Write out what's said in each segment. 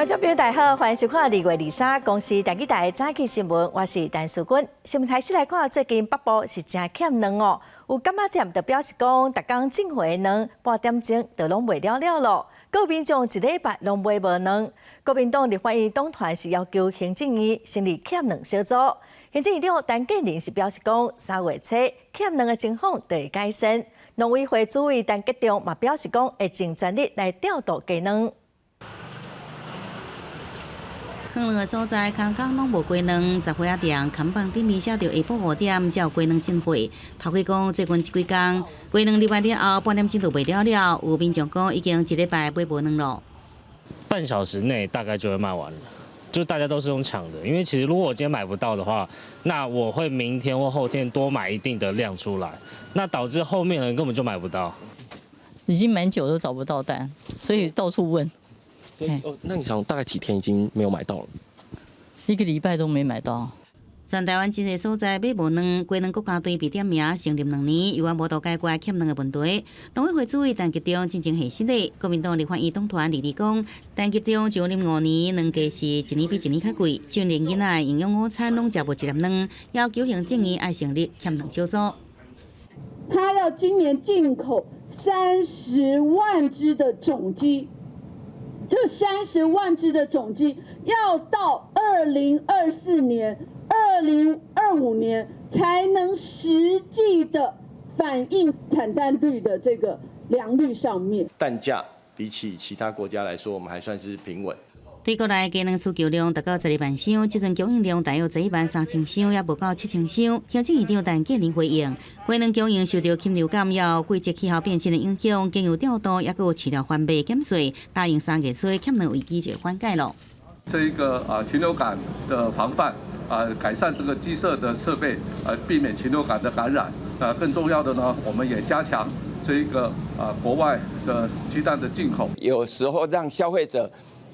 觀眾朋友大家好，歡迎收看2月23公視台語台早起新聞，我是陳淑君。新聞開始來看，最近北部是誠欠卵哦，有柑仔店就表示講，逐工進貨的卵半點鐘就攏賣了了囉。閣有民眾一禮拜攏買無卵。國民黨立法院黨團是要求行政院成立欠卵小組。行政院長陳建仁是表示講，3月初欠卵的情況就會改善。農委會主委陳吉仲嘛表示講，會盡全力來調度雞卵。囥卵的所在，工工攏無雞卵，雜貨仔店看板頂面寫著下晡5點才有雞卵進貨。頭家講，最近這幾工雞卵入來了後，半點鐘就賣了了。有民眾講，已經一禮拜買無卵囉。半小時內大概就會賣完了，就大家都是用搶的，因為其實如果我今天買不到的話，那我會明天或後天多買一定的量出來，那導致後面人根本就買不到。已經蠻久都找不到蛋，所以到處問。所以哦，那你想大概幾天已經沒有買到了？一個禮拜都沒買到。全台灣真濟所在買無卵，雞卵國家隊被點名成立2年，猶原無度解決欠卵的問題。農委會主委陳吉仲進前核實的，國民黨立法院黨團李立講，陳吉仲上任5年，卵價是一年比一年較貴，就連囡仔營養午餐攏食無一粒卵，要求行政院愛成立欠卵小組。他要今年進口30萬隻的種雞。這三十萬隻的種雞要到2024年、2025年才能實際的反映產蛋率的這個良率上面。蛋價比起其他國家來說，我們還算是平穩。對國內雞卵需求量達到12萬箱，這陣供應量大約11萬3千箱，也無夠7千箱。行政院長陳建仁回應，雞卵供應受到禽流感猶季節氣候變遷的影響，經由調度，抑閣有飼料翻倍減稅，答應3月初欠卵危機就緩解囉。這一個啊禽流感的防範啊，改善這個雞舍的設備，啊，避免禽流感的感染。啊，更重要的呢，我們也加強這一個啊國外的雞蛋的進口。有時候讓消費者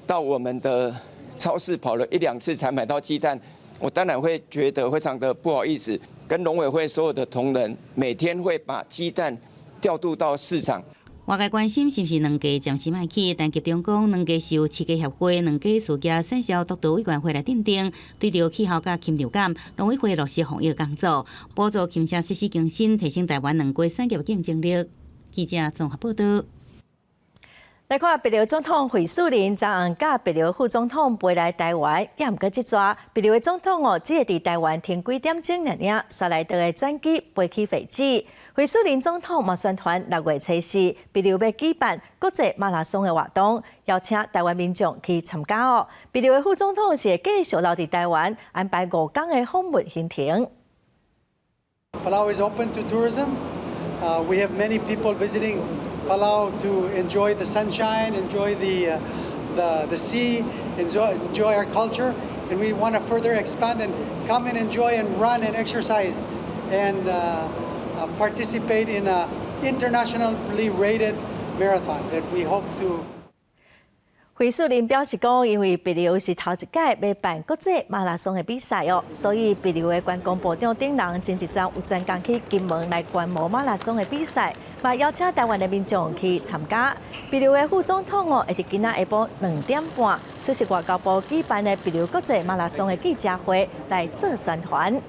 到我們的超市跑了一兩次才買到雞蛋，我當然會覺得非常的不好意思。跟農委會所有的同仁，每天會把雞蛋調度到市場。外界關心是毋是卵價暫時莫起，陳吉仲講卵價是由飼雞協會卵雞事業產銷督導委員會來訂定。對著氣候佮禽流感，農委會落實防疫工作，補助禽舍設施更新，提升台灣卵雞產業競爭力。記者綜合報道。來看，帛琉總統惠恕仁昨昏佮帛琉副總統飛來台灣，也毋過這逝，帛琉的總統哦，只會佇台灣停幾點鐘爾爾，紲來就會轉機飛去斐濟。惠恕仁總統嘛宣傳6月初四，帛琉欲舉辦國際馬拉松的活動，邀請台灣民眾去參加哦。帛琉的副總統是會繼續留佇台灣，安排5工的訪問行程。 Palau is open to tourism. We have many people visiting Palau to enjoy the sunshine, enjoy the sea, enjoy our culture, and we want to further expand and come and enjoy and run and exercise and participate in a internationally rated marathon that we hope to. 惠恕仁表示講，因為帛琉是頭一屆欲辦國際馬拉松的比賽哦，所以帛琉的觀光部長等人前一陣有專工去金門來觀摩馬拉松的比賽，嘛邀請台灣的民眾去參加。帛琉的副總統哦，會佇今仔下晡2點半出席外交部舉辦的帛琉國際馬拉松的記者會來做宣傳。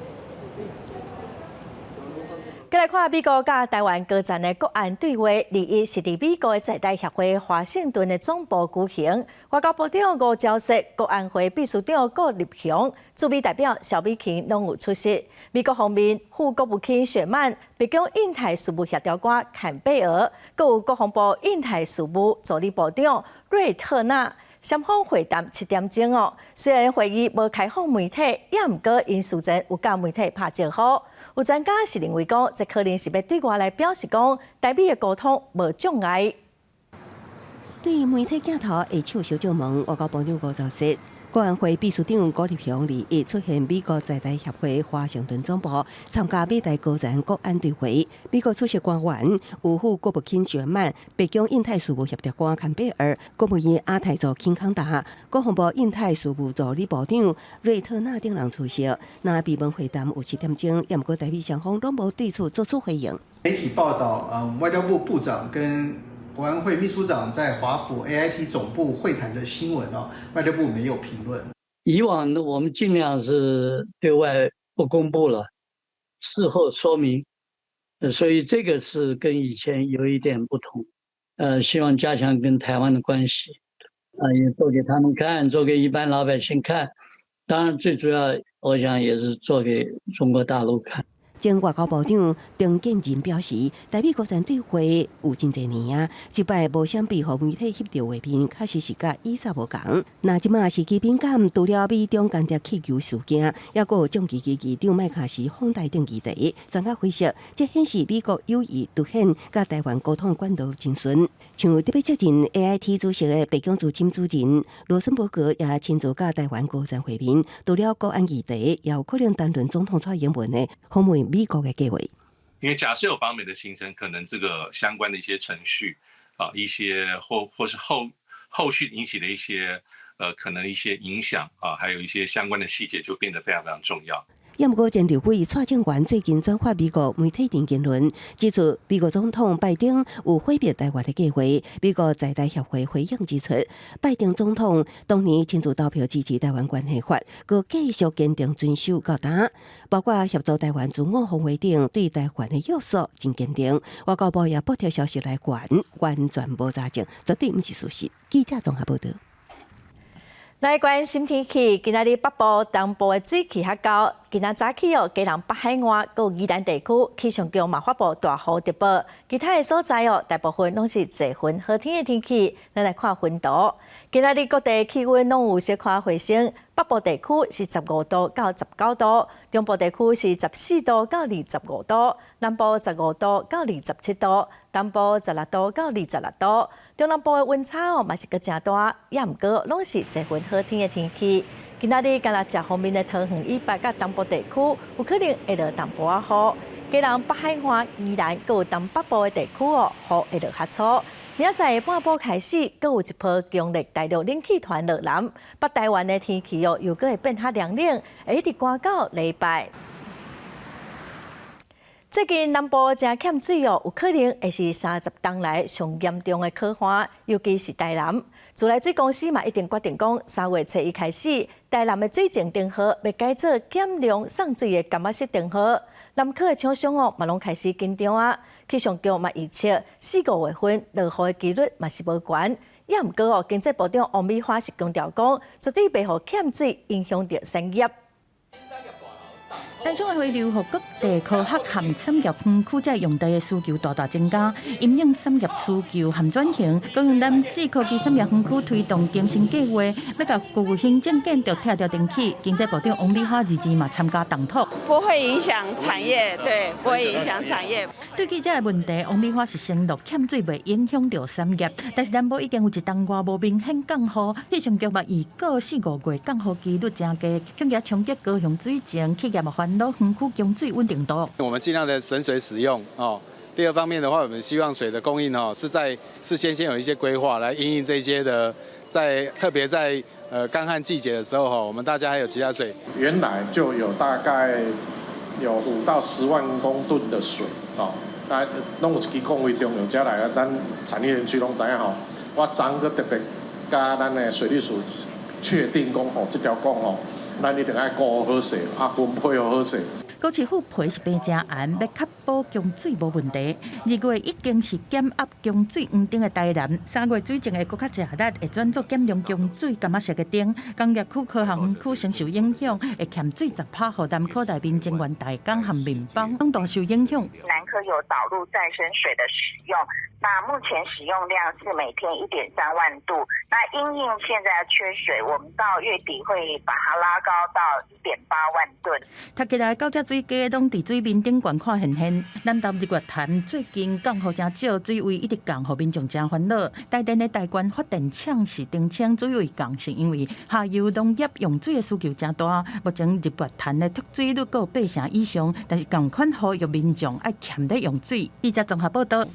閣來看美國佮台灣高層的國安對話，21是佇美國的在台協會華盛頓的總部舉行。外交部長吳釗燮、國安會秘書長顧立雄、駐美代表蕭美琴攏有出席。美國方面，副國務卿雪曼、白宮印太事務協調官坎貝爾，閣有國防部印太事務助理部長瑞特納。雙方會談7點鐘哦。雖然會議無開放媒體，也毋過𪜶事前有佮媒體拍招呼。有專家是認為講，這可能是欲對外來表示講，台美的溝通無障礙。對媒體鏡頭下手相借問，外交部長吳釗燮、國安會秘書長顧立雄21出現美國在台協會華盛頓總部參加美台高層國安對話。美國出席官員有副國務卿雪曼、白宮印太事務協調官坎貝爾、國務院亞太座金康達、國防部印太事務助理部長瑞特納等人出席。那閉門會談有7點鐘，也毋過台美雙方攏無對此作出回應。媒體報道，外交部部長跟國國安會秘書長在華府 AIT 總部會談的新聞哦，外交部沒有評論。以往呢，我們盡量是對外不公布了，事後說明，所以這個是跟以前有一點不同。希望加強跟台灣的關係，啊，也做給他們看，做給一般老百姓看。當然，最主要，我想也是做給中國大陸看。前外交部長陳建仁表示，台美高層對話有真濟年啊，這擺無啥被予媒體翕著畫面，確實是佮以早無仝。若這馬時機敏感，除了美中間諜氣球事件，抑閣有將議議議長麥卡錫訪台等議題，專家分析，這顯示美國有意凸顯佮台灣溝通管道真順。像特別接近 AIT 主席的白宮資深主任羅森伯格也親自佮台灣高層會面，除了國安議題，也有可能談論總統蔡英文的訪問美國的計劃。因為假設有訪美的行程，可能這個相關的一些程序啊，一些或是後續引起的一些可能一些影響啊，還有一些相關的細節就變得非常非常重要。也毋過，前立委蔡正元最近轉發美國媒體頂言論，指出美國總統拜登有揮別台灣的計劃。美國在台協會回應指出，拜登總統當年親自投票支持台灣關係法，閣繼續堅定遵守到今，包括協助台灣自我防衛等，對台灣的約束真堅定。外交部也駁斥消息來源，完全無查證，絕對毋是事實。記者綜合報道。來關心天氣，今仔日北部、東部的水汽較厚。今仔早起哦，基隆北海岸佮宜蘭地區氣象局嘛發布大雨特報，其他的所在哦，大部分攏是濟雲好天的天氣。咱來看溫度，今仔日各地氣溫攏有小可回升，北部地區是15度到19度，中部地區是14度到25度，南部15度到27度，東部16度到26度。中南部的溫差哦嘛是閣誠大，也毋過攏是濟雲好天的天氣。今仔日干焦食方面的桃園以北佮東部地區有可能會落淡薄仔雨，基隆北海岸、宜蘭閣有東北部的地區哦，雨會落較粗。明仔載半晡開始，閣有一波強烈大陸冷氣團落南，北台灣的天氣哦又閣會變較涼冷，會一直寒到禮拜。最近南部誠欠水哦，有可能會是30冬來上嚴重的乾旱，尤其是台南。自來水公司嘛已經決定講，3月初一開始，台南的水井燈號欲改做減量送水的柑仔色燈號。南科的廠商哦嘛攏開始緊張啊。氣象局嘛預測四五月份落雨的幾率嘛是無懸。也毋過哦，經濟部長王美花是強調講，絕對袂予欠水影響著產業。台中的回流，予各地科學和產業園區這用地的需求大大增加，因應產業需求和轉型，高雄楠梓科技產業園區推動更新計劃，欲共舊行政建築拆掉重起。經濟部長王美花日前嘛參加動土，不會影響產業，對，不會影響產業。對記者的問題，王美花是承諾欠水袂影響著產業，但是南部已經有一冬外無明顯降雨，氣象局嘛預告四五月降雨幾率誠低，恐驚衝擊高雄水情，企業嘛煩惱園區供水穩定度。我們盡量的省水使用哦。第二方面的話，我們希望水的供應哦是在事先先有一些規劃來因應這些的，在特別在乾旱季節的時候哈，我們大家還有其他水。原來就有大概有5到10萬公噸的水哦，那攏有一支礦非重要，才來啊，咱產業園區攏知影吼。我昨閣特別佮咱的水利署確定講吼，這條管吼，咱一定愛顧好勢，啊分配好勢。高市府皮是變誠絚，欲確保供水無問題。2月已經是減壓供水黃燈的台南，3月水情會閣較食力，會轉做減量供水柑仔色的燈。工業區、科學園區承受影響，會欠水10%，予南科內面增援大港和民邦攏大受影響。南科有導入再生水的使用，那目前使用量是每天1.3萬度。那因應現在缺水，我們到月底會把它拉高到1.8萬噸。讀起來到這水價攏佇水面頂懸看現現。南投日月潭最近降雨誠少，水位一直降，予民眾誠煩惱。台電的大觀發電廠是澄清水位降，是因為下游農業用水的需求誠大。目前日月潭的蓄水率閣有八成以上，但是仝款呼籲民眾愛儉咧用水。記者綜合報道。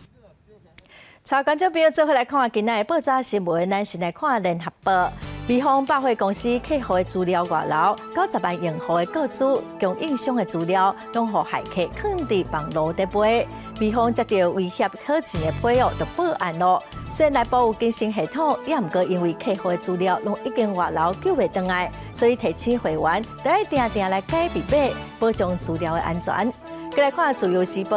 帶觀眾朋友做伙來看今仔的報紙新聞，咱先來看聯合報。美方百貨公司客戶的資料外流，90萬用戶的個資供應商的資料，攏予駭客囥佇網路底賣。美方接著威脅討錢的批哦，就報案囉。雖然內部有更新系統，也毋過因為客戶的資料攏已經外流，救袂轉來，所以提醒會員著愛定定來改密碼，保障資料的安全。閣來看《自由時報》，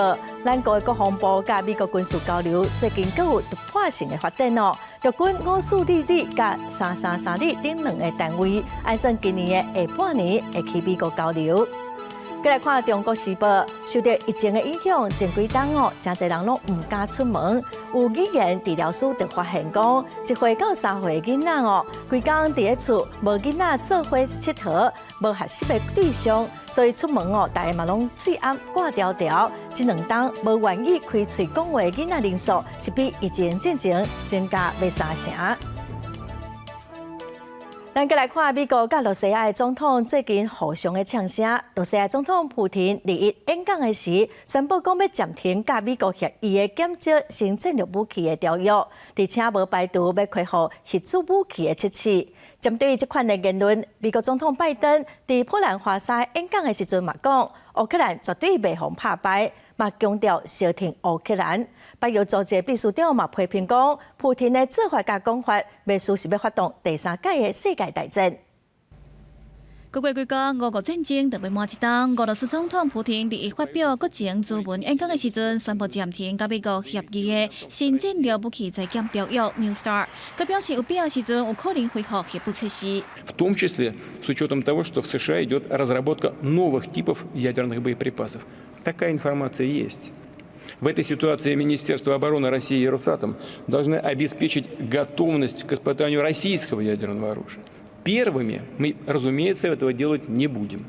咱國的國防部佮美國軍事交流最近閣有突破性的發展哦。陸軍5422佮3332等兩个單位，按算今年的下半年會去美國交流。閣來看《中國時報》，受著疫情的影響，前幾冬哦，誠濟人攏毋敢出門。有語言治療師就發現講，1歲到3歲的囡仔哦，規工佇咧厝無囡仔做伙𨑨迌，無學習的對象，所以出門哦，大家嘛攏喙罨掛牢牢。這兩冬無願意開喙講話的囡仔人數，是比疫情進前增加欲三成。咱閣來看美國佮羅西亞的總統最近互相的嗆聲。羅西亞總統普廷二一演講的時，宣布講欲暫停佮美國協議的減少新戰略武器的條約，而且無排除欲恢復核子武器的測試。針對這款的言論，美國總統拜登佇波蘭華沙演講的時陣嘛講，烏克蘭絕對袂予拍敗，嘛強調相挺烏克蘭。北約組織秘書長嘛批評講，普廷的做法佮講法，袂輸是欲發動第三屆的世界大戰。過過幾工，俄烏戰爭就欲滿一冬。俄羅斯總統普廷二一發表國情諮文演講的時陣，宣布暫停佮美國協議的新戰略武器裁減條約 New START，閣表示有必要時陣有可能恢復核武測試。 В том числе с учетом того, что в США идет разработка новых типов ядерных боеприпасов. Такая информация есть. В этой ситуации Министерство обороны России и Росатом должны обеспечить готовность к испытанию российского ядерного оружия. Первыми мы, разумеется, этого делать не будем.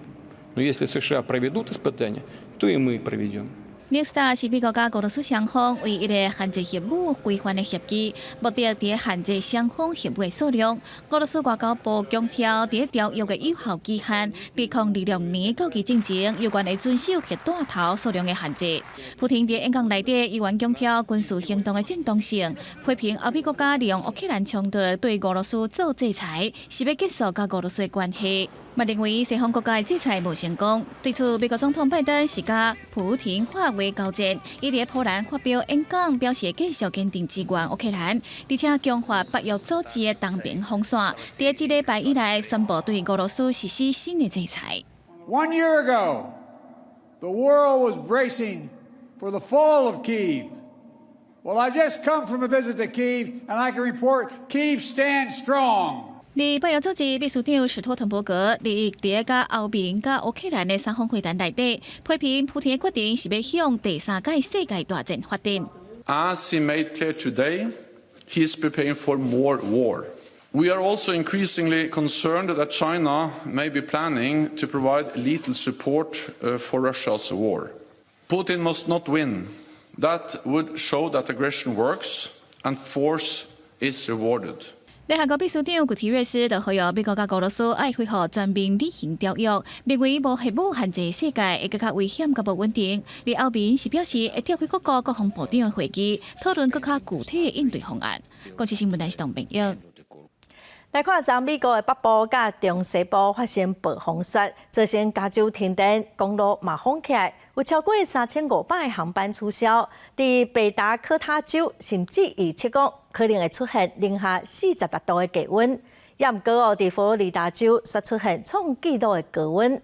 Но если США проведут испытания, то и мы проведем. New START 是美國佮俄羅斯雙方唯一的限制核武規範的協議，目的佇限制雙方核武的數量。俄羅斯外交部強調，佇條約的有效期限，2026年到期進前，猶原會遵守核彈頭數量的限制。普廷佇演講內底，依然強調軍事行動的正當性，批評歐美國家利用烏克蘭衝突對俄羅斯做制裁，是欲結束佮俄羅斯的關係。嘛認為西方國家的制裁無成功。對此，美國總統拜登是佮普廷話話交戰，伊佇波蘭發表演講，表示繼續堅定支援烏克蘭，而且強化北約組織的東邊防線。佇這禮拜以來，宣布對俄羅斯實施新的制裁。 One year ago, the world was bracing for the fall of Kyiv. Well, I just come from a visit to Kyiv, and I can report Kyiv stands strong. 而北約組織秘書長史托滕伯格二一佇佮歐盟佮烏克蘭的三方會談內底，批評普廷的決定是欲向第三屆世界大戰發展。 As he made clear today, he is preparing for more war. We are also increasingly concerned that China may be planning to provide lethal support for Russia's war. Putin must not win. That would show that aggression works and force is rewarded. 聯合國秘書長古提瑞斯就呼籲美國佮俄羅斯愛恢復全面履行條約，認為無核武限制世界會閣較危險佮無穩定。而歐盟是表示會召開各國國防部長的會議，討論閣較具體的應對方案。國際新聞台是董朋友。來看，昨美國的北部佮中西部發生暴風雪，造成加州停電，公路嘛封起來，有超過3500個航班取消。佇北達科他州，甚至預測講可能會出現零下48度的低溫。也毋過哦，佇佛羅里達州煞出現創紀錄的高溫。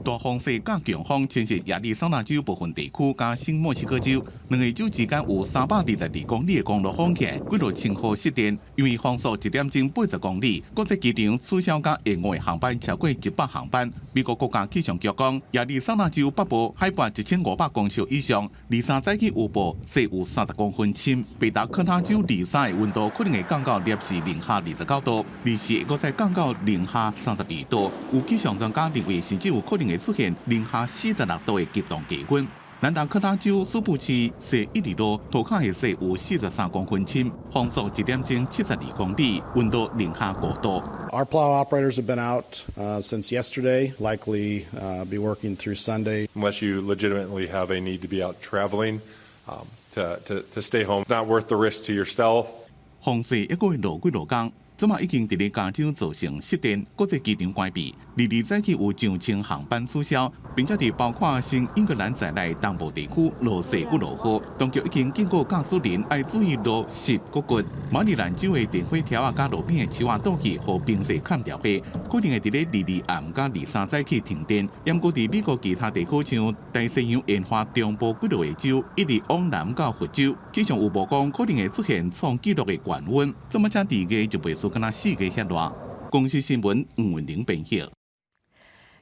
大風雪佮強風侵襲亞利桑那州部分地區佮新墨西哥州，兩个州之間有322公里的公路封起來，幾落千戶失電。因為風速一點鐘80公里，國際機場取消佮延誤的航班超過100航班。美國國家氣象局講，亞利桑那州北部海拔1500公尺以上，二三早起有報雪有30公分深。北達科他州二三的溫度可能會降到攝氏零下29度，二四會閣再降到零下32度。有氣象專家認為，甚至有可能會出現零下46度的極凍低溫。南達科他州蘇布市雪一直落，塗跤的雪有43公分深，風速一點鐘72公里，溫度零下5度。 Our plow operators have been out since yesterday, likely be working through Sunday. Unless you legitimately have a need to be out traveling, to stay home, not worth the risk to yourself. 風雪猶閣會落幾落工。這馬已經佇咧加州造成失電，國際機場關閉，22早起有上千航班取消，並且佇包括新英格蘭在內東部地區落雪閣落雨，當局已經警告駕駛人愛注意路濕閣滑。馬里蘭州的電火柱仔佮路邊的樹仔倒去，予冰雪崁牢後，可能會佇咧22暗佮23早起停電。毋過佇美國其他地區，像大西洋沿岸中部幾落個州，一直往南到佛州，氣象預報講可能會出現創紀錄的高溫。這麼才二月就袂輸敢若4月遐熱。公視新聞吳文玲編譯。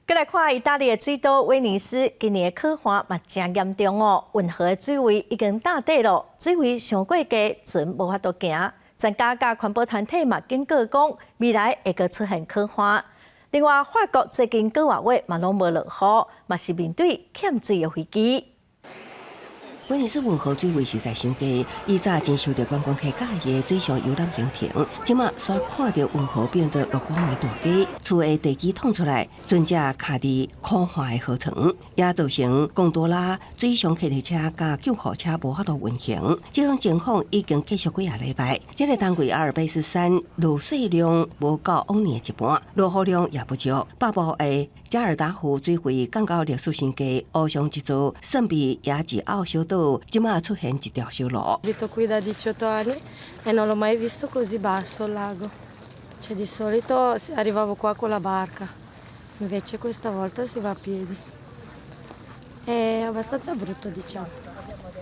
閣來看意大利的水都威尼斯，今年的旱旱嘛誠嚴重哦，運河的水位已經到底咯，水位傷過低，船無法度行。專家佮環保團體嘛警告講，未來會閣出現旱旱。另外，法國最近幾個月嘛攏無落雨，嘛是面對欠水的危機。威尼斯運河水位實在傷低，以早真受著觀光客佮意的水上遊覽行程，這馬煞看著運河變做落荒的大街，厝的地基淌出來，船隻卡佇苦旱的河床，也造成貢多拉水上客貨車佮救護車無法度運行。這種情況已經繼續幾仔禮拜。這个冬季阿爾卑斯山落雪量無夠往年的一半，落雨量也不少。北部的加爾達湖水位降到歷史新低，湖上一座聖彼亞吉奧小島，這馬出現一條小路。 Abito qui da 18 anni e non l'ho mai visto così basso il lago. Cioè, di solito arrivavo qua con la barca, invece questa volta si va a piedi. È abbastanza brutto, diciamo.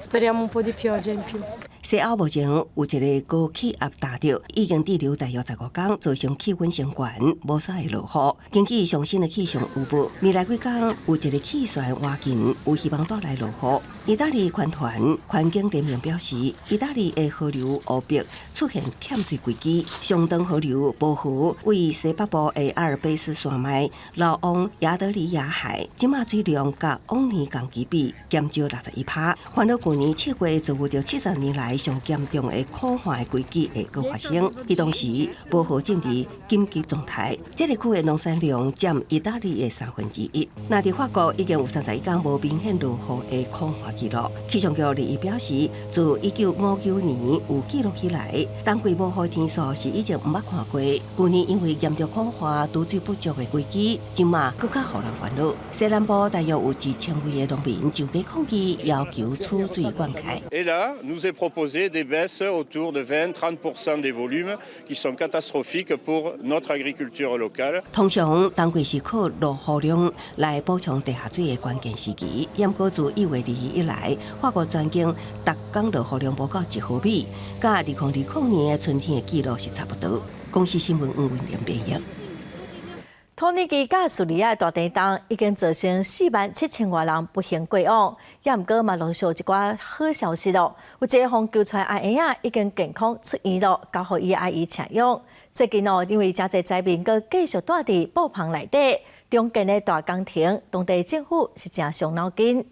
Speriamo un po' di pioggia in più. 西歐目前有一个高氣壓帶著，已經滯留大約15天，造成氣溫升懸，無啥會落雨。根據上新的氣象預報，未來幾工有一个氣旋倚近，有希望帶來落雨。意大利環團環境聯盟表示，意大利的河流湖泊出現欠水危機，上長河流波河位西北部的阿爾卑斯山脈流往亞得里亞海，這馬水量佮往年同期比減少61%。煩惱舊年7月就有著70年來上嚴重的苦旱危機會閣發生，彼當時波河進入緊急狀態，這个區的農產量佔意大利的1/3。若佇法國已經有31工無明顯落雨的苦旱記錄。氣象局21表示，自1959年有記錄以來，冬季無雨天數是以前毋捌看過。舊年因為嚴重苦旱、貯水不足的危機，這馬閣較予人煩惱。西南部大約有1000位的農民上街抗議，要求取水灌溉。 Et là, nous est proposé des baisses autour de 20-30% des volumes qui sont catastrophiques pour notre agriculture locale. 通常冬季是靠落雨量來補充地下水的關鍵時期。毋過自1月21以來，法國全境逐工落雨量無到1毫米，佮2020年的春天的記錄是差不多。公視新聞吳文玲編譯。土耳其佮敘利亞大地震已經造成4萬7千外人不幸過往，也毋過嘛陸續一寡好消息咯。有一个予救出來的嬰仔已經健康出院咯，交予伊阿姨請養。最近哦，因為誠濟災民閣繼續蹛佇布棚內底，重建的大工程，當地政府是誠傷腦筋。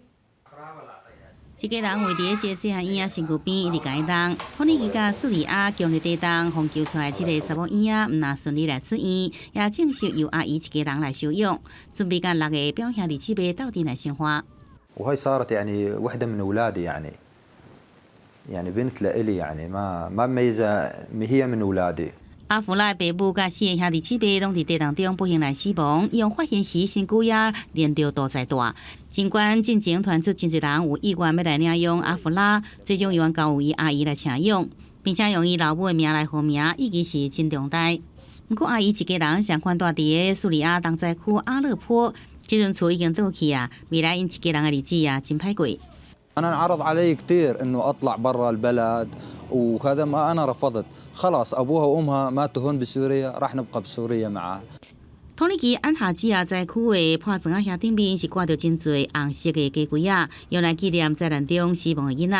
一家人圍佇咧這個細漢嬰仔身軀邊，一直共伊弄。土耳其佮敘利亞強烈地震，予救出來這个查某嬰仔，毋但順利來出院，也正式由阿姨一家人來收養，準備佮六个表兄弟姊妹鬥陣來生活。 وهي صارت يعني وحده من اولادي يعني بنت لإلي يعني ما بميزها هي من اولادي。 阿弗拉的爸母佮四个兄弟姊妹攏佇地震中不幸來死亡，予發現時身軀也連著杜在帶。儘管進前傳出真濟人有意願欲來領養阿弗拉，最終猶原交予伊阿姨來請養，並且用伊老母的名來號名，意義是真重大。毋過阿姨一家人上款蹛佇个敘利亞重災區阿勒頗，這陣厝已經倒去啊，未來𪜶一家人的日子啊，真歹過。 أنا انعرض علي كثير إنه أطلع برا البلد وهذا ما أنا رفضت خلاص أبوها وأمها ماتوا هون بسوريا راح نبقى بسوريا معاه。 土耳其安塔基亞災區的破床仔遐頂面是掛著真濟紅色的雞胿仔，用來紀念災難中死亡的囡仔。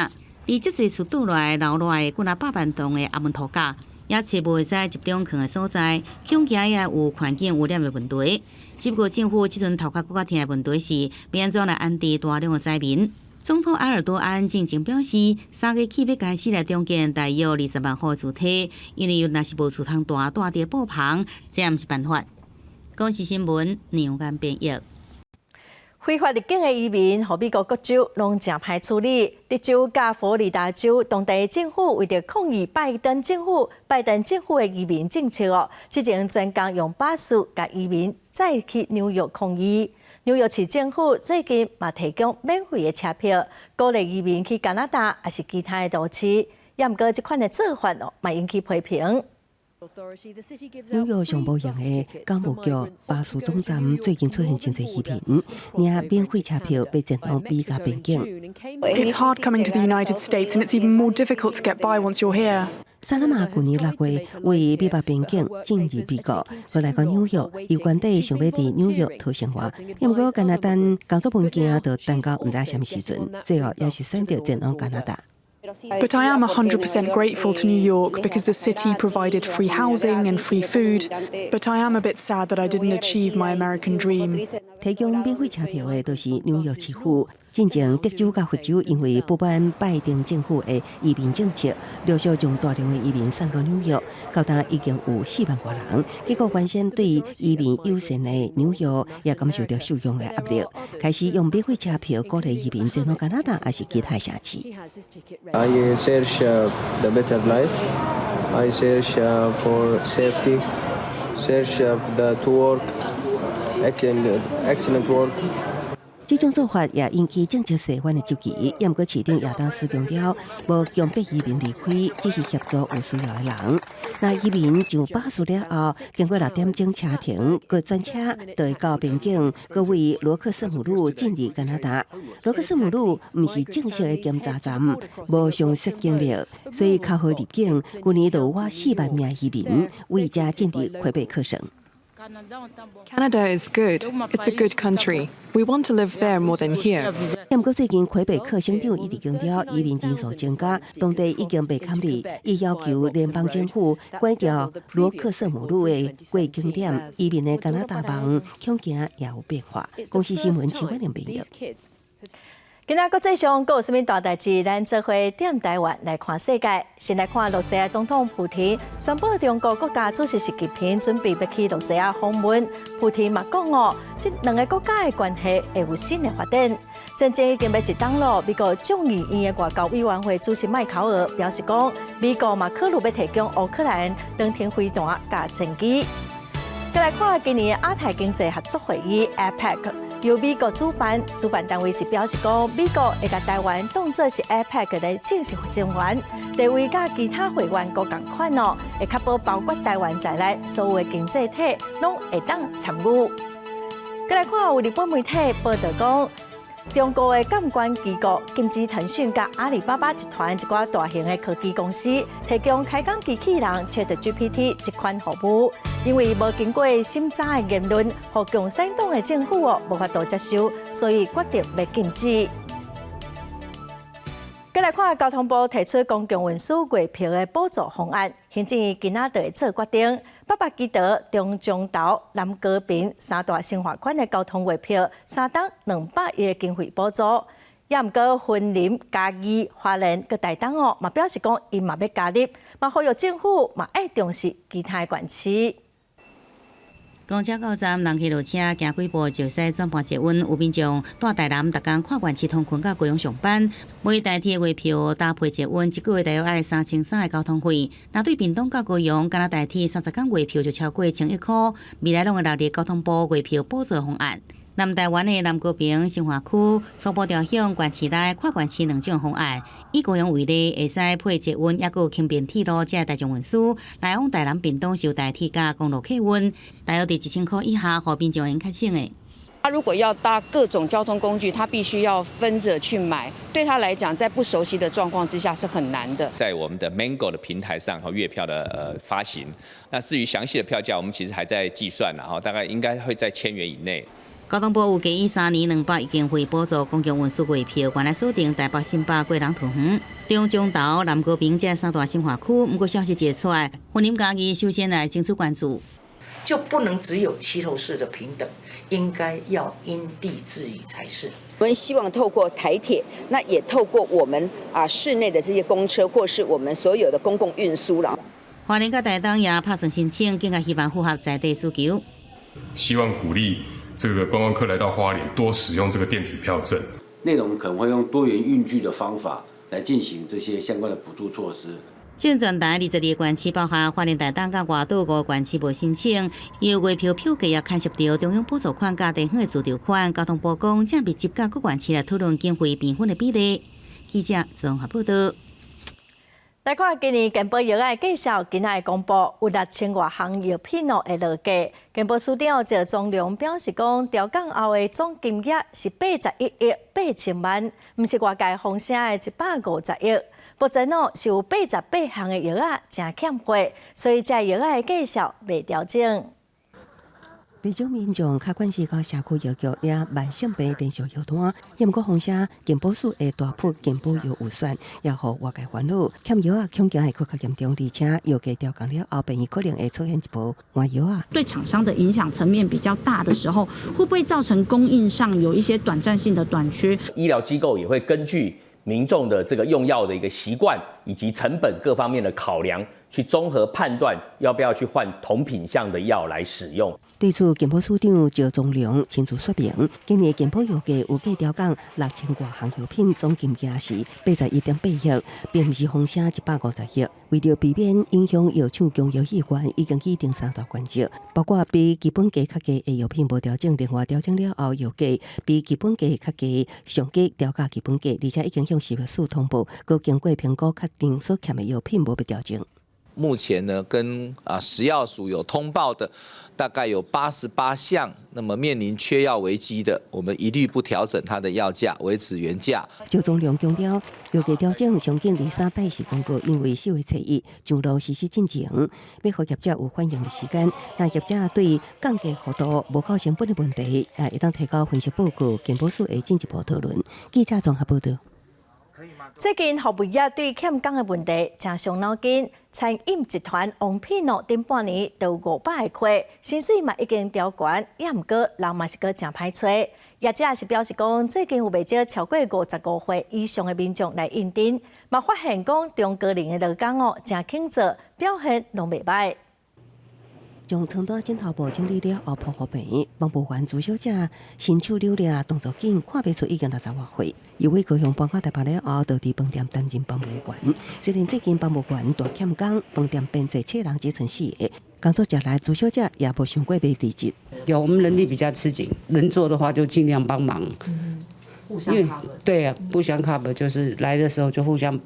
而這濟厝倒落來留落來幾若百萬棟的阿門塗甲，也揣無會使集中囥的所在，恐驚也有環境污染的問題。只不過政府這陣頭殼閣較疼的問題是，欲按怎來安置大量的災民。總統埃爾多安進前表示，3月起欲開始來重建大約20萬戶住宅，因為若是無厝通蹛，蹛佇布棚，這也毋是辦法。公視新聞梁間編譯。非法入境的移民，予美國各州攏誠歹處理。德州佮佛羅里達州當地政府為著抗議拜登政府的移民政策哦，之前專工用巴士共移民載去紐約抗議。紐約市政府最近嘛提供免費的車票，鼓勵移民去加拿大抑是其他的都市。也毋過這款的做法哦，嘛引起批評。紐約上無閒的港務局巴士總站最近出現真濟移民，領免費車票欲前往美加邊境。 It's hard coming to the United States, and it's even more difficult to get by once you're here. 薩拉瑪舊年6月為美墨邊境進入美國，後來到紐約，伊原底想欲佇紐約討生活，毋過干焦等工作文件就等到毋知啥物時陣，最後也是選擇前往加拿大。 But I am 100% grateful to New York because the city provided free housing and free food. But I am a bit sad that I didn't achieve my American dream. 提供免費車票的就是紐約市府。進前德州佮佛州因為不滿拜登政府的移民政策，陸續將大量的移民送到紐約，到今已經有4萬外人。結果原先對移民友善的紐約也感受著收容的壓力，開始用免費車票鼓勵移民前往加拿大抑是其他城市。 I search the better life. I search for safety. Search the to work. Excellent, excellent work. 這種做法也引起政策西方的質疑。毋過市長亞當斯強調，無強迫移民離開，只是協助有需要的人。若移民上巴士了後，經過6點鐘車程，閣轉車就會到邊境，閣為羅克瑟姆路進入加拿大。羅克瑟姆路毋是正式的檢查站，無常設警力，所以較好入境。舊年就有倚4萬名移民為遮進入魁北克省。 Canada is good. It's a good country. We want to live there more than here. 毋過最近魁北克省長一直強調移民人數增加，當地已經袂堪理，伊要求聯邦政府關掉羅克瑟姆路的過境點，移民的加拿大夢恐驚也有變化。公視新聞陳婉玲編譯。今仔國際上閣有啥物大代誌？咱做伙踮台灣來看世界。先來看羅西亞總統普廷宣布，中國國家主席習近平準備欲去羅西亞訪問。普廷嘛講哦，這兩个國家的關係會有新的發展。戰爭已經欲一冬囉，美國眾議院的外交委員會主席麥考爾表示講，美國嘛考慮欲提供烏克蘭長程飛彈佮戰機。再來看今年亞太經濟合作會議（APEC）由美國主辦，主辦單位是表示講，美國會共台灣當做是 APEC 的正式成員，地位佮其他會員國仝款哦，會確保包括台灣在內所有的經濟體攏會當參與。再來看有日本媒體報導講，中國的監管機構禁止騰訊佮阿里巴巴集團一寡大型的科技公司提供開講機器人 ChatGPT 這款服務，因為無經過審查的言論，予共產黨的政府哦無法度接受，所以決定欲禁止。再來看交通部提出公共運輸月票的補助方案，行政院今仔就會做決定。北北基桃、中彰投、南高屏三大新化縣的交通月票，3冬200億的經費補助。也毋過，雲林、嘉義、花蓮、佮台東哦，嘛表示講𪜶嘛欲加入，嘛呼籲政府嘛愛重視其他的縣市。公車到站，人客落車，行幾步就使轉盤捷運。有民眾蹛台南，逐工跨縣市通勤到高雄上班，買台鐵月票搭配捷運，一個月大約愛3300的交通費。若對屏東到高雄，干焦台鐵30工月票就超過1000億箍。未來攏會納入交通部月票補助方案。南台灣的南高屏、新化區初步調向縣市內跨縣市兩種方案，以高雄為例，會使配捷運，抑閣有輕便鐵路，這大眾運輸來往台南、屏東收台鐵佮公路客運，大約佇1000箍以下，予民眾會較省的。他如果要搭各種交通工具，他必須要分著去買，對他來講，在不熟悉的狀況之下是很難的。在我們的 Mango 的平台上和月票的發行，那至於詳細的票價，我們其實還在計算，然後大概應該會在1000元以內。交通部預計以3年200億經費補助公共運輸月票，原來鎖定台北、新北、過人桃園、中彰投、南高屏這三大新化區。毋過消息一出來，雲林嘉義首先來爭取關注，就不能只有齊頭式的平等，應該要因地制宜才是。我們希望透過台鐵，那也透過我們啊市內的這些公車，或是我們所有的公共運輸啦。花蓮佮台東也拍算申請，更加希望符合在地需求。希望鼓勵。這個觀光客來到花蓮多使用這個電子票證。內容可能會用多元運具的方法來進行這些相關的補助措施。全台22個縣市，包括花蓮、台東佮外島五個縣市無申請，由月票票價也牽涉著中央補助款佮地方的資助款。交通部講，正密集佮各縣市來討論經費平分的比例。記者綜合報道。來看今年健保藥的介紹，今仔日公布有六千外項藥品哦會落價。健保署長趙宗良表示講，調降後的總金額是81億8千萬，毋是外界風聲的150億。目前哦是有88項的藥仔誠欠貨，所以這藥仔的介紹袂調整。袂少民眾較慣勢到社區藥局領慢性病連續藥單，也毋過風聲健保署會大幅健保藥預算，也予外界煩惱。欠藥仔恐驚會閣較嚴重，而且藥價調降了後，病院可能會出現一波換藥仔。對廠商的影響層面比較大的時候，會不會造成供應上有一些短暫性的短缺？醫療機構也會根據民眾的這個用藥的一個習慣以及成本各方面的考量，去綜合判斷要不要去換同品項的藥來使用。對此，健保署長趙宗良親自說明，今年健保藥價有計調降六千外項藥品，總金額是81.8億，並毋是風聲150億。為著避免影響藥廠供藥意願，已經擬定三大原則，包括比基本價較低的藥品無調整，另外調整了後藥價比基本價較低，上低調價基本價，而且已經向食藥署通報，閣經過評估確定所欠的藥品無欲調整。目前呢，跟食藥署有通報的，大概有88項，那麼面臨缺藥危機的，我們一律不調整它的藥價，維持原價。趙宗良強調，藥價調整上緊二三擺是公告，因為4月初一上路實施進前，欲予業者有反應的時間。若業者對降價幅度無夠成本的問題，也會當提交分析報告，健保署會進一步討論。記者綜合報道。最近服務業對欠工的問題誠傷腦筋，餐飲集團王品哦，頂半年就有500個缺，薪水嘛已經調懸，也毋過人嘛是閣誠歹揣。業者是表示講，最近有袂少超過55歲以上的民眾來應徵，嘛發現講中高齡的勞工哦，誠肯做，表現攏袂䆀。將床單枕頭布整理了後鋪予平，服務員朱小姐身手流利，動作緊，看袂出已經60外歲。伊為高雄搬到台北了後，就佇飯店擔任服務員。雖然最近服務員大欠工，飯店編制請人只賰四個，工作食力，朱小姐也無想過欲離職。有，我們人力比較吃緊，能做的話就盡量幫忙。互相 cover。對啊，互相 cover 就是來的時候就互相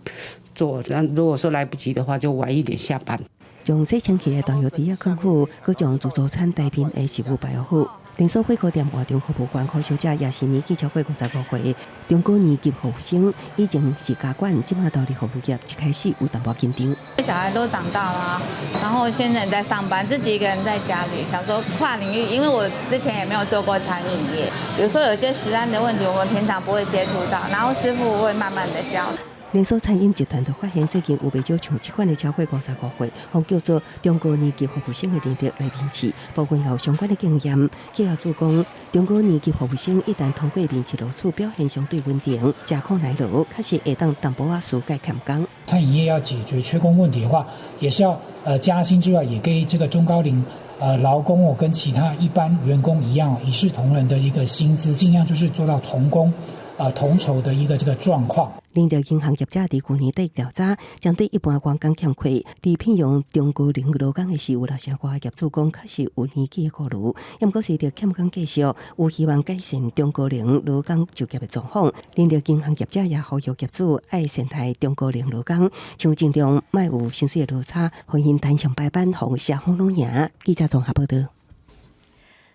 做，那如果說來不及的話，就晚一點下班。將洗清氣的大藥池仔囥好，閣將自助餐台面的食物擺好。連鎖火鍋店外場服務員柯小姐也是年紀超過55歲，中高年級服務生以前是家管，這馬投入服務業，一開始有淡薄緊張。小孩都長大啦，然後現在在上班，自己一個人在家裡，想說跨領域，因為我之前也沒有做過餐飲業，比如說有些食安的問題，我們平常不會接觸到，然後師傅會慢慢的教。連鎖餐飲集團就發現，最近有袂少像這款的超過55歲，予叫做中高年級服務生的人力來面試，部分有相關的經驗。企業主講，中高年級服務生一旦通過面試錄取，表現相對穩定，食苦耐勞，確實會當淡薄仔紓解欠工。餐飲業要解決缺工問題的話，也是要加薪之外，也給這個中高齡勞工哦，跟其他一般員工一樣，一視同仁的一個薪資，盡量就是做到同工同酬的一個這個狀況。人力銀行業者佇去年底調查，針對一般員工欠缺，佇聘用中高齡勞工的時，有六成外業主講確實有年紀的顧慮。毋過隨著欠工繼續，有希望改善中高齡勞工就業的狀況。人力銀行業者也呼籲業主愛善待中高齡勞工，像盡量莫有薪水的落差，予𪜶彈性排班，予社風攏贏。記者綜合報道。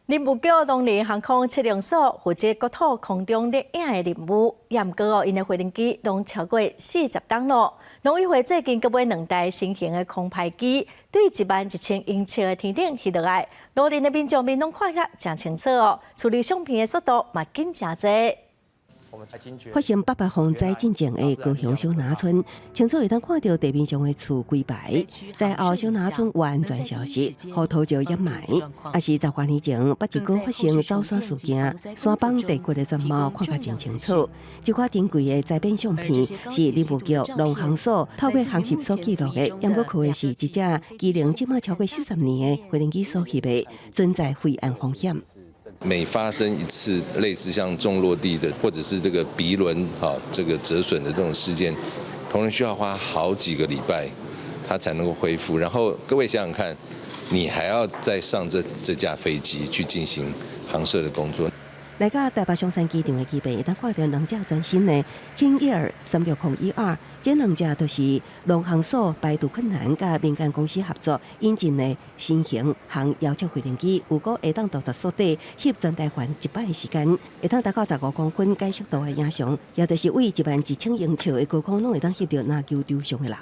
林務局農林航空測量所負責國土空中攝影的任務，也毋過哦，𪜶的飛行機攏超過40冬咯。農委會最近閣買兩台新型的空拍機，對11,000英尺的天頂翕落來，羅林的民眾面攏看遐誠清楚哦，處理相片的速度嘛緊誠濟。發生八八風災進前的高雄小林村，清楚會當看著地面上的厝規排，災後小林村完全消失，予土石掩埋。也是10外年前，北一皋發生走山事件，山崩地骨的全貌看甲真清楚。這款珍貴的災變相片是林務局農航所透過航翕所記錄的，毋過靠的是一隻機齡這馬超過40年的飛行機所翕的，存在飛安風險。每發生一次類似像重落地的，或者是這個鼻輪啊這個折損的這種事件，同仁需要花好幾個禮拜，他才能夠恢復。然後各位想想看，你還要再上這架飛機去進行航攝的工作。來到台北松山機場的機坪，會當看著兩隻全新的 King Air 360 ER，這兩隻都是農航所排除困難，佮民間公司合作引進的新型航遙測飛行機，有果會當獨特速底翕全台灣一擺的時間，會當達到15公分解析度的影像，也就是對11,000英尺的高空，攏會當翕著籃球場上的人。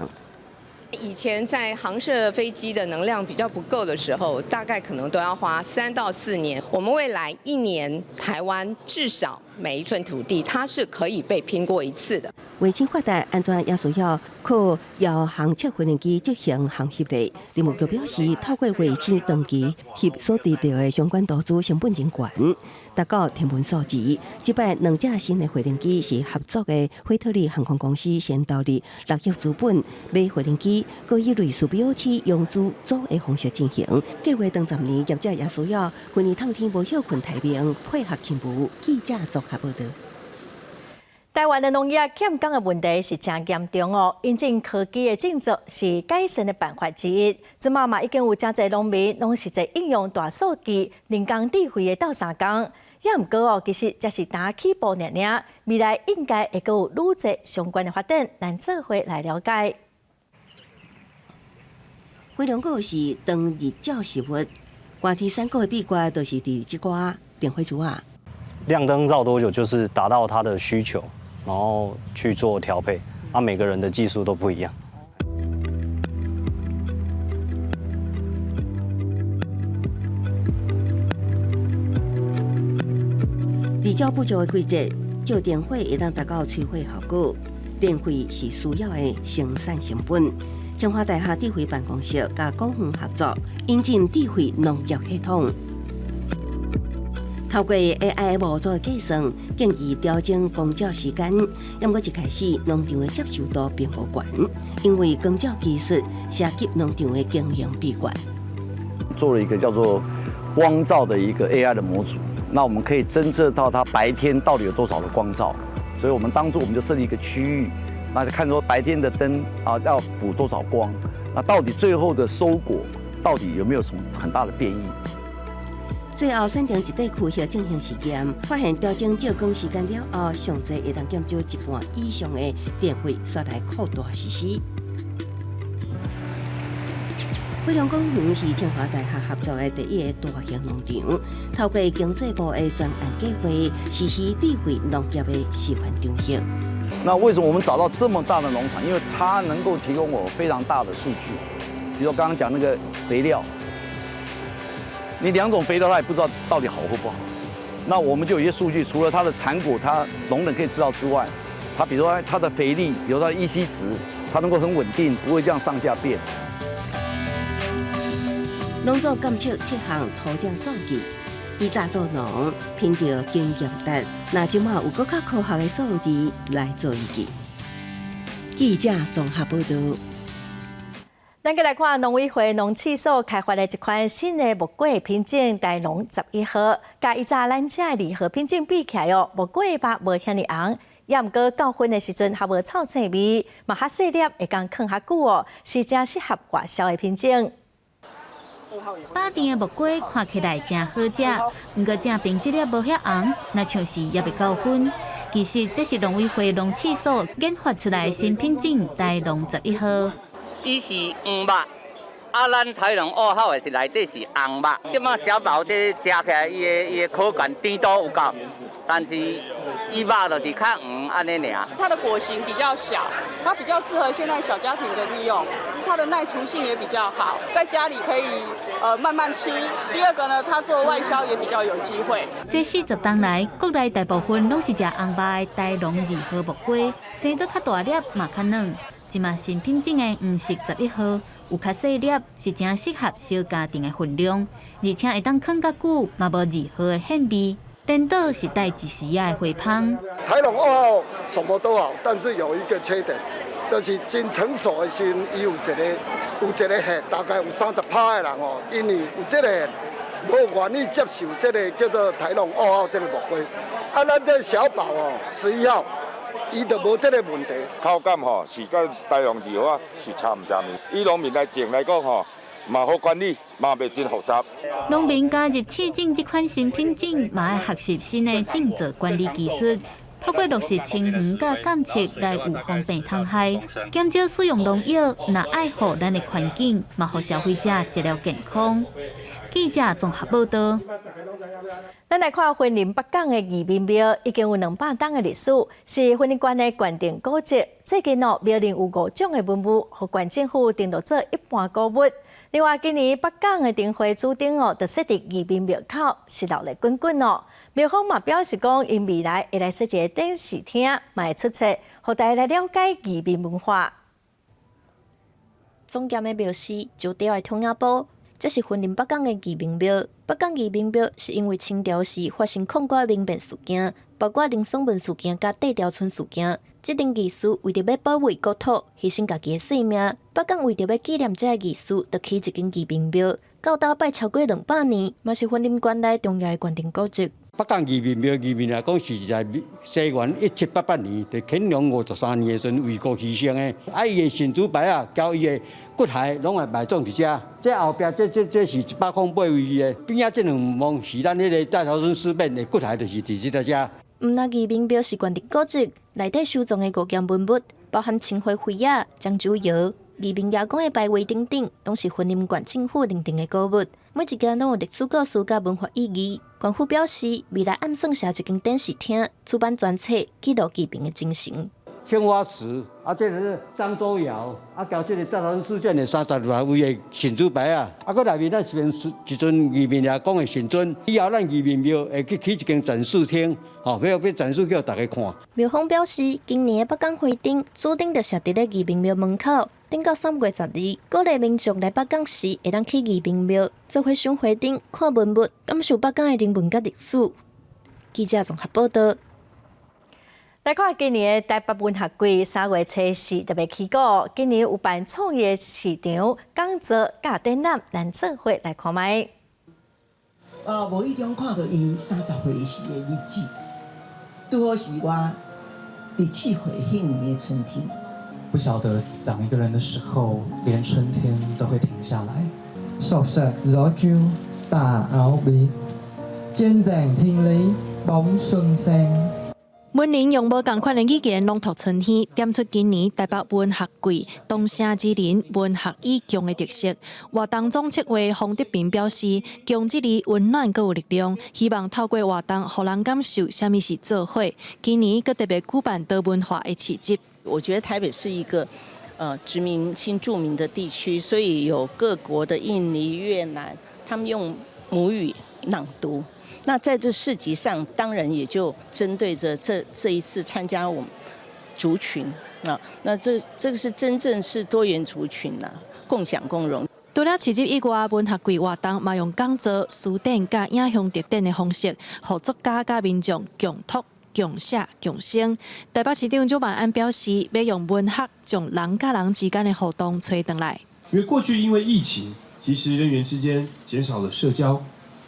以前在航攝飛機的能量比較不夠的時候，大概可能都要花3到4年。我們未來一年，台灣至少每一寸土地，它是可以被拼過一次的。衛星發達，按怎也需要靠遙航測飛行機執行航翕咧。林務局表示，透過衛星長期翕所得著的相關投資成本真懸，達到天文數字。這擺兩隻新的飛行機是合作的輝特利航空公司先投入6億資本買飛行機，閣以類似 BOT 融資組的方式進行。計劃長10年，業者也需要規年透天無歇睏待命，配合勤務。記者綜合報導。台灣的農業欠工的問題是誠嚴重哦，引進科技的政策是改善的辦法之一。這馬嘛已經有誠濟農民攏實際應用大數據、人工智慧的鬥相共。也毋過哦，其實這是剛起步爾爾，未來應該會閣有愈濟相關的發展，咱做伙來了解。火龍果是長日照食物，寒天產果的秘訣就是佇這寡電火珠仔。亮燈照多久，就是達到它的需求。然後去做調配，啊，每個人的技術都不一樣。日照不足的季節，照電火會當達到催火效果。電費是需要的生產成本。清華大學智慧辦公室佮果園合作，引進智慧農業系統。透過 AI 模組的計算，建議調整光照時間。毋過一開始，農場的接受度並無懸，因為光照技術涉及農場的經營秘訣。做了一個叫做光照的一個 AI 的模組，那我們可以偵測到它白天到底有多少的光照，所以我們當初我們就設立一個區域，那就看說白天的燈啊要補多少光，那到底最後的收果到底有沒有什麼很大的變異？最後選定一塊區域進行實驗，發現調整照光時間了後，上濟會當減少一半以上的電費，煞來擴大實施。飛龍果園是清華大學合作的第一个大型農場，透過經濟部的專案計劃，實施智慧農業的示範場域。那為什麼我們找到這麼大的農場？因為它能夠提供我非常大的數據，比如說剛剛講那個肥料。你兩種肥料，他也不知道到底好或不好。那我們就有一些數據，除了它的產果，它農人可以知道之外，它比如說它的肥力，比如說它的 EC 值，它能夠很穩定，不會這樣上下變。農作監測7項土壤數據，以早做農，憑著經驗值，那這馬有閣較科學的數字來做依據。記者綜合報導。咱閣來看農委會農試所開發的一款新的木瓜品種——台農11號，佮以早咱食的2號品種比起來哦，木瓜肉無遐爾紅，也毋過到薰的時陣，較無臭腥味，嘛較細粒，會當囥較久哦，是誠適合外銷的品種。飽甜的木瓜看起來誠好食，毋過正爿這粒無遐紅，若像是猶未夠薰。其實這是農委會農試所研發出來的新品種——台農11號。伊是黃肉，啊，咱台農2號的是內底是紅肉。這馬小寶這食起來，伊的口感甜度有夠，但是伊肉就是較黃按呢爾。它的果形比較小，它比較適合現在小家庭的利用，它的耐儲性也比較好，在家裡可以慢慢吃。第二個呢，它做外銷也比較有機會。這40冬來，國內大部分攏是食紅肉的台農2號木瓜，生做較大粒嘛較軟。這馬新品種的黃色11號有較細粒，是誠適合小家庭的份量，而且會當囥較久，嘛無2號的腥味。顛倒是帶一絲仔的花芳。台農2號什麼都好，但是有一個缺點，就是真成熟的時，伊有一個癬，大概有30%的人哦，因為有這個癬，無願意接受這个叫做台農二號這个木瓜。啊，咱這小寶哦，11號，伊就無這个問題。口感吼是佮台農二號仔是差毋差呢？以農民來種來講吼，嘛好管理，嘛袂真複雜。農民加入試種這款新品種，嘛愛學習新的種植管理技術，透過落實清園佮監測來預防病蟲害，減少使用農藥，若愛護咱的環境，嘛予消費者食了健康。記者綜合報道。咱來看雲林北港的義民廟，已經有200冬的歷史，是雲林縣的縣定古蹟。最近哦，廟內有五種的文物，予縣政府登錄做一般古物。另外，今年北港的燈會主燈哦，就設佇義民廟口，是熱鬧滾滾哦。廟方嘛表示講，𪜶未來會來設一个展示廳，嘛會出冊，予大家來了解義民文化。莊嚴的廟寺就佇愛中雅埔，這是雲林北港的義民廟。北港義民廟是因為清朝時發生控歌民變事件，包括林爽文事件佮綴條村事件。這陣義士為著欲保衛國土，犧牲家己的性命。北港為著欲紀念這个義士，就起一間義民廟，到今拜超過200年，嘛是雲林縣內重要的縣定古蹟。北港義民廟，義民來講是在西元1788年，佇乾隆53年的時陣為國犧牲的。啊，伊的神主牌仔，佮伊的骨骸攏會埋葬佇遮。這後壁這是108位的，邊仔這兩望是咱彼个大潮村事變的骨骸，就是佇這个遮。毋但義民廟是縣定古蹟，內底收藏的五件文物，包含青花杯仔、漳州窯、義民爺公的牌位等等，攏是雲林縣政府認定的古物，每一件攏有歷史故事佮文化意義。縣府表示，未來暗算設一間展示廳，出版專冊，記錄義民的精神。青花瓷，啊，這个是漳州窯，啊，佮這个大潮村事件的32位的神主牌仔，啊，閣內面咱是一尊義民爺公的神尊，以後咱義民廟會去起一間展示廳，吼，欲展示予大家看。廟方表示，今年的北港花燈主燈就設佇咧義民廟門口，等到3月12日，鼓勵民眾來北港時，會當去義民廟做伙賞花燈、看文物，感受北港的人文佮歷史。記者綜合報道。來看今年的台北文學季3月初四特別起鼓，今年有辦創意市場、講座、佮展覽，咱做伙來看覓。無意中看著伊30歲時的日子，拄好是我24歲彼年的春天。不曉得想一個人的時候，連春天都會停下來。爍爍gió chiều tà áo bí, trên ràng thiên lý bóng xuân sang。文人用無仝款的語言朗讀春天，點出今年台北文學季同城之鄰文學與共的特色。活動總策劃洪德平表示，共這字溫暖閣有力量，希望透過活動，予人感受啥物是做伙。今年閣特別舉辦多文化的市集。我覺得台北是一個殖民新住民的地區，所以有各國的印尼、越南，他們用母語朗讀。那在這市集上，當然也就針對著這一次參加我們族群啊，那這個是真正是多元族群啊，共享共榮。除了市集以外，文學季活動嘛用講座、書展佮影像特展的方式，予作家佮民眾共讀、共寫、共生。台北市長蔣萬安表示，欲用文學將人佮人之間的互動揣轉來。因為過去因為疫情，其實人員之間減少了社交，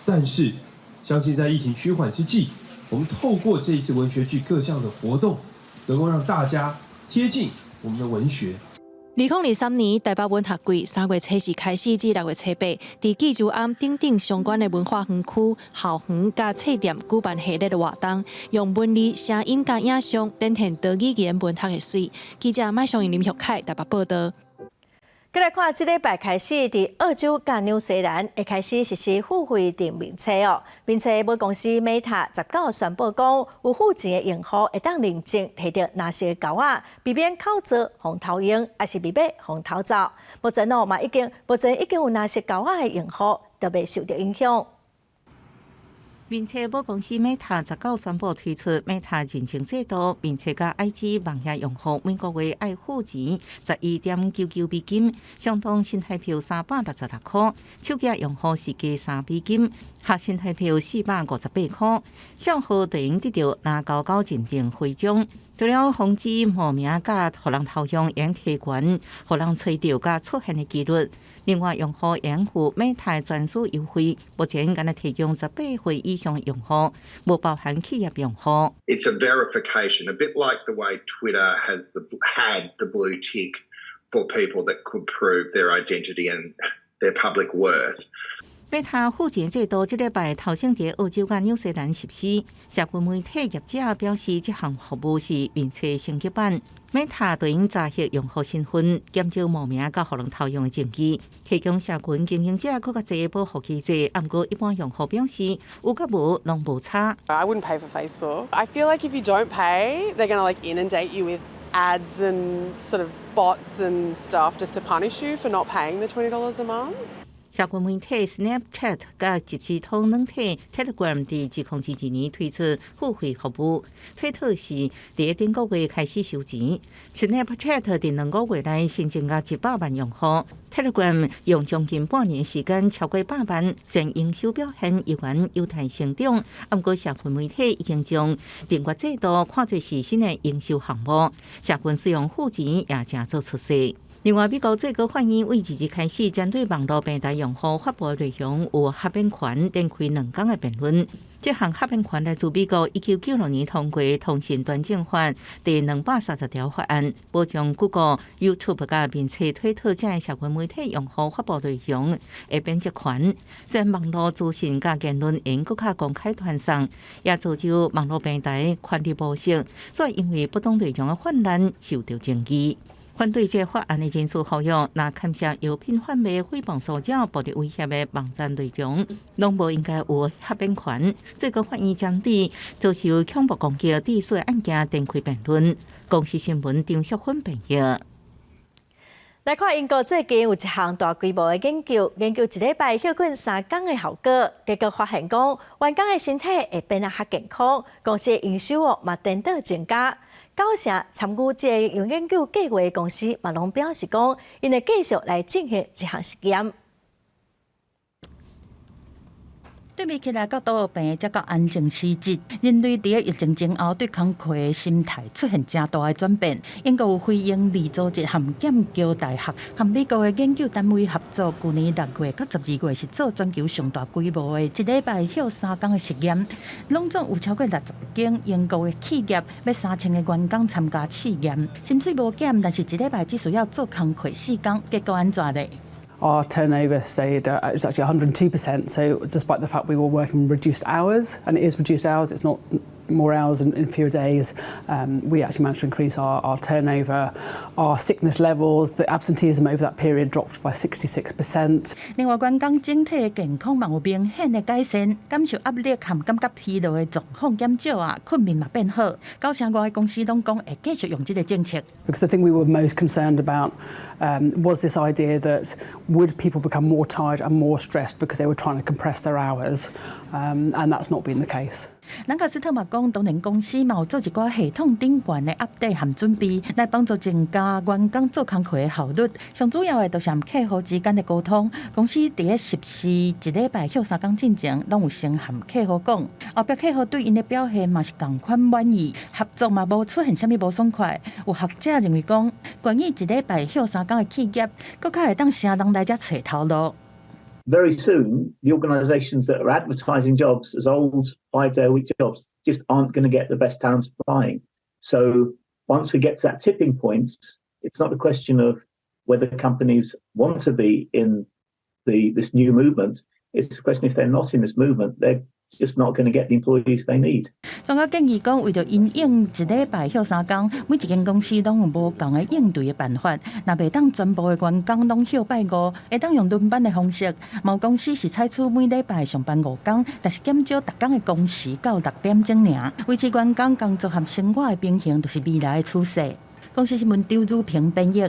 但是相信在疫情趨緩之際，我們透過這一次文學季各項的活動，能夠讓大家貼近我們的文學。2023年台北文學季3月初四開始至6月初八，佇紀州庵等等相關的文化園區、校園佮冊店舉辦系列的活動，用文字、聲音佮影像展現多語言文學的媠。記者麥尚英林玉凱台北報道。閣來看，這禮拜開始，佇澳洲佮紐西蘭會開始實施付費訂面冊哦。面冊母公司 Meta 19宣布講，有付錢的用戶會當認證提著藍色鉤仔，避免口罩予偷用，抑是避免予偷走。目前哦嘛已經，目前已經有藍色鉤仔的用戶都袂受著影響。面冊母公司 Meta 19宣布推出 Meta 認證制度，面冊佮 IG 網頁用戶每個月愛付錢11.99美金，相當新台票366箍。手機用戶是加3美金。合新台票458箍。賬號就會得著藍勾勾認證徽章。除了防止冒名佮予人偷用，會提懸予人揣著佮出現的機率。另外，用戶會有 Meta 專屬優惠，目前干焦提供18歲以上用戶，無包含企業用戶。 It's a verification, a bit like the way Twitter has the had the blue tick for people that could prove their identity and their public worth. Meta 付錢制度這禮拜頭先佇澳洲佮紐西蘭實施，社群媒體業者表示，這項服務是面冊升級版。Meta 對應查核用戶身份，減少冒名佮予人偷用的證據，提供社群經營者閣較濟保護機制。毋過一般用戶表示，有佮無攏無差。 I wouldn't pay for Facebook. I feel like if you don't pay, they're gonna like inundate you with ads and sort of bots and stuff just to punish you for not paying the $20 a month. 社群媒體 Snapchat 佮即時通軟體 Telegram 佇2022年推出付費服務，推特是佇頂個月開始收錢。Snapchat 佇2個月內新增加100萬用戶，Telegram 用將近半年時間超過百萬，雖然營收表現依然有待成長，毋過社群媒體已經將訂閱制度看作是新的營收項目，社群使用付錢也誠做趨勢。另外，美國最高法院對2日開始針對網路平台用戶發布內容有豁免權展開2天的辯論。這項豁免權來自美國1996年通過通訊專政法第230條法案，保障 Google、YouTube 佮面冊、推特這的社群媒體用戶發布內容的編輯權。雖然網路資訊佮言論會閣較公開傳送，也造就網路平台權力模式，所以因為不當內容的泛濫受到爭議。反對這法案的人士呼籲，若牽涉藥品販賣、誹謗騷擾、暴力威脅的網站內容，攏無應該有豁免權。最高法院針對遭受恐怖攻擊致死的案件展開辯論。公視新聞張淑芬編譯。來看英國最近有一項大規模的研究，研究一禮拜歇睏3工的效果，結果發現講，員工的身體會變得較健康，公司的營收哦嘛顛倒增加。九成參與這個研究計劃的公司嘛攏表示講，𪜶會繼續來進行這項實驗。對比起來，較多病才較安靜時節，人類佇疫情前後對工課的心態出現誠大的轉變。英國有非營利組織和劍橋大學和美國的研究單位合作，舊年6月到12月是做全球上大規模的一禮拜歇3工的實驗，攏總有超過60間英國的企業，欲3000個員工參加試驗，薪水無減，但是一禮拜只需要做工課4工，結果按怎咧？ Our turnover stayed at, it was actually 102%. So despite the fact we were working reduced hours, and it is reduced hours, it's not more hours in fewer days, we actually managed to increase our turnover, our sickness levels, the absenteeism over that period dropped by 66%. 另外，員工整體的健康嘛有明顯的改善，感受壓力和感覺疲勞的狀況減少啊，睏眠嘛變好。九成外的公司攏講會繼續用這個政策。 Because the thing we were most concerned about was this idea that would people become more tired and more stressed because they were trying to compress their hours, and that's not been the case. 蘭卡斯特嘛講，當然公司嘛有做一寡系統頂懸的 update 和準備，來幫助增加員工做工課的效率。上主要的就是和客戶之間的溝通。公司佇咧實施一禮拜歇3工進前，攏有先和客戶講，後壁客戶對𪜶的表現嘛是仝款滿意，合作嘛無出現啥物無爽快。有學者認為講，願意一禮拜歇3工的企業，閣較會當請人來遮揣頭路。 Very soon, the organisations that are advertising jobs as old 5-day-a-week jobs just aren't going to get the best talent applying. So once we get to that tipping point, it's not a question of whether companies want to be in this new movement. It's a question if they're not in this movement, they're just not going to get the employees they need. 專家建議講，為著因應一禮拜歇3工，每一間公司攏有無仝的應對的辦法。若袂當全部的員工攏歇拜五，會當用輪班的方式。某公司是採取每禮拜上班5工，但是減少逐工的工時到6點鐘爾，維持員工工作和生活的平衡，就是未來的趨勢。公視新聞張如平編譯。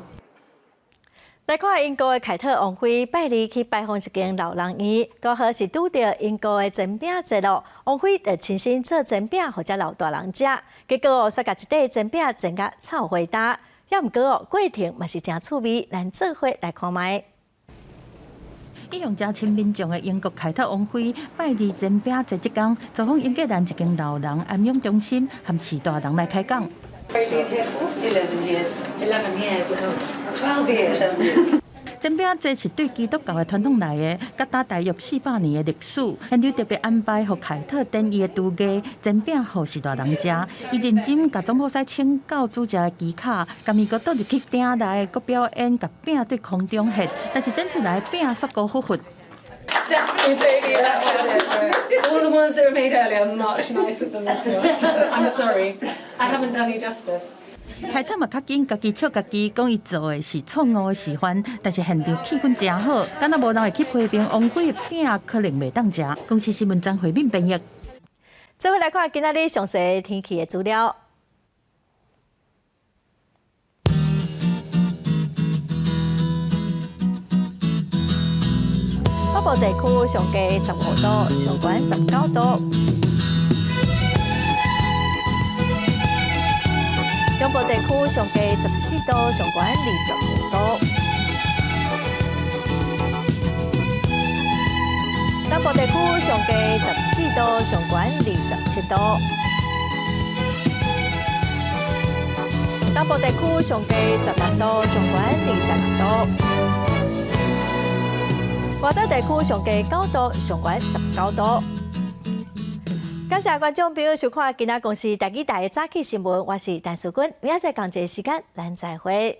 來看英國的凱特王妃拜二去拜訪一間老人院，剛好是拄著英國的煎餅節咯。王妃就親身做煎餅予遮老大人食，結果煞共一塊煎餅煎甲臭火焦。猶毋過哦，過程嘛是誠趣味，咱做伙來看覓。一向誠親民眾的英國凱特王妃拜二煎餅節這工，造訪英格蘭一間老人安養中心，和序大人來開講。 11 years. 11 years. 12 years. 煎餅節是對基督教的傳統來的，佮今大約400年的歷史。現場特別安排予凱特展伊的廚藝，煎餅予序大人食。伊認真共總鋪師請教煮食的技巧，共麵糊倒入去鼎內，閣表演共餅對空中煦，但是煎出來的餅煞糊糊。 Definitely baby that one. All the ones that were made earlier are much nicer than this one. I'm sorry, I haven't done you justice. 凱特嘛較緊，家己笑家己，講伊做的是錯誤的示範，但是現場氣氛誠好，敢若無人會去批評王妃的餅可能袂當食。公視新聞張惠敏編譯。最後來看今仔日詳細天氣的資料。北部地區上低15度，上懸19度。中部地區上低14度，上懸25度。南部地區上低14度，上懸27度。東部地區上低16度，上懸26度。外島地區上低9度，上懸19度。感謝觀眾朋友收看今仔公視台語台的早起新聞，我是陳淑君，明仔載仝一个時間，咱再會。